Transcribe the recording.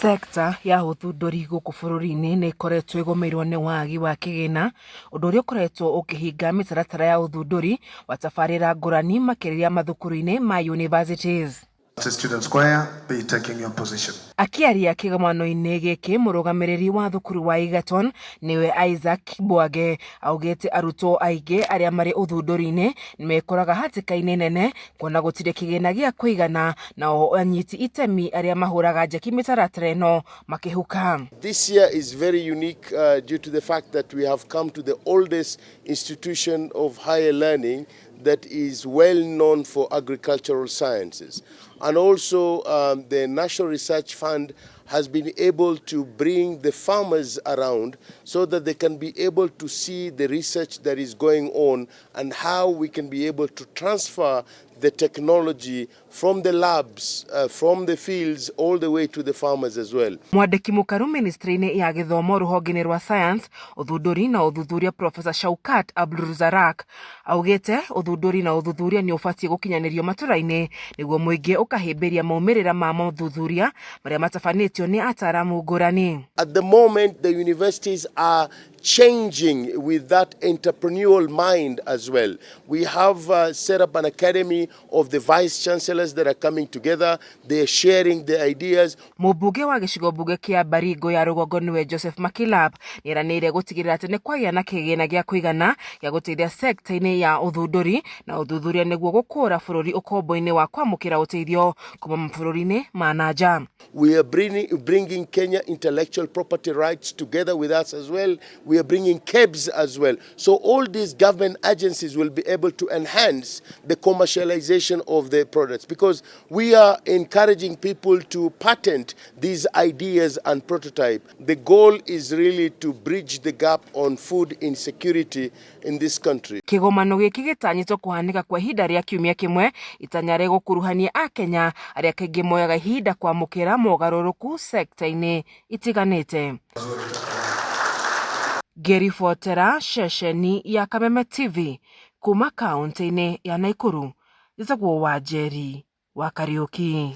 Sector ya ũthundũri gũkũ bũrũri-inĩ nĩ ĩkoretwo ĩgũmĩirwo nĩ wagi wa kĩgĩna, ũndũ ũrĩa ũkoretwo ũkĩhinga mĩtaratara ya ũthundũri wa tabarĩra ngũrani makĩria mathukuru-inĩ ma universities. Students Choir, be taking your position. Akĩaria kĩgomano-inĩ gĩkĩ mũrũgamĩrĩri wa thukuru wa Egerton nĩwe Isaac Bwage augĩte arutwo aingĩ arĩa marĩ ũthundũri-inĩ nĩmekoraga hatĩka-inĩ nene kuona gũtirĩ kĩgĩna gĩa kũigana nao anyiti itemi arĩa mahũraga njeki mĩtaratara ĩno makĩhuka. This year is very unique due to the fact that we have come to the oldest institution of higher learning that is well known for agricultural sciences. And also the National Research Fund has been able to bring the farmers around so that they can be able to see the research that is going on and how we can be able to transfer the technology from the labs, from the fields, all the way to the farmers as well. Mwandĩki mũkaru ministry-inĩ ya gĩthomo rũhonge-inĩ rwa science, ũthundũri na ũthuthuria Professor Shaukat Abdulrazak augĩte ũthundũri na ũthuthuria nĩ ũbatiĩ gũkinyanĩrio matũra-inĩ nĩguo mũingĩ ũkahĩmbĩria maumĩrĩra ma mothuthuria marĩa matabanĩtio nĩ ataaramu ngũrani. At the moment, the universities are changing with that entrepreneurial mind as well. We have set up an academy of the vice chancellors that are coming together. They are sharing their ideas. Mũmbunge wa gĩcigo mbunge kĩa Baringo ya rũgongo nĩwe Joseph Makilap nĩeranĩire gũtigĩrĩra atĩ nĩ kwagĩa na kĩgĩna gĩa kũigana gĩa gũteithia sekta-inĩ ya ũthundũri na ũthuthuria nĩguo gũkũra bũrũri ũkombo-inĩ wa kwamũkĩra ũteithio kuma mabũrũri-inĩ ma na nja. We are bringing Kenya intellectual property rights together with us as well. We are bringing KEBS as well. So all these government agencies will be able to enhance the commercialization of the products because we are encouraging people to patent these ideas and prototype. The goal is really to bridge the gap on food insecurity in this country. Kĩgomano gĩkĩ gĩtanyĩtwo kũhanĩka kwa ihinda rĩa kiumia kĩmwe itanya rĩgũkuruhania akenya arĩa kaingĩ moyaga ihinda kwamũkĩra mogarũrũku sekta-inĩ itiganĩte. Ngĩribotera ceceni ya Kameme TV kuma kaunti-inĩ ya Nakuru, njĩtagwo Wanjeri wa Kariuki.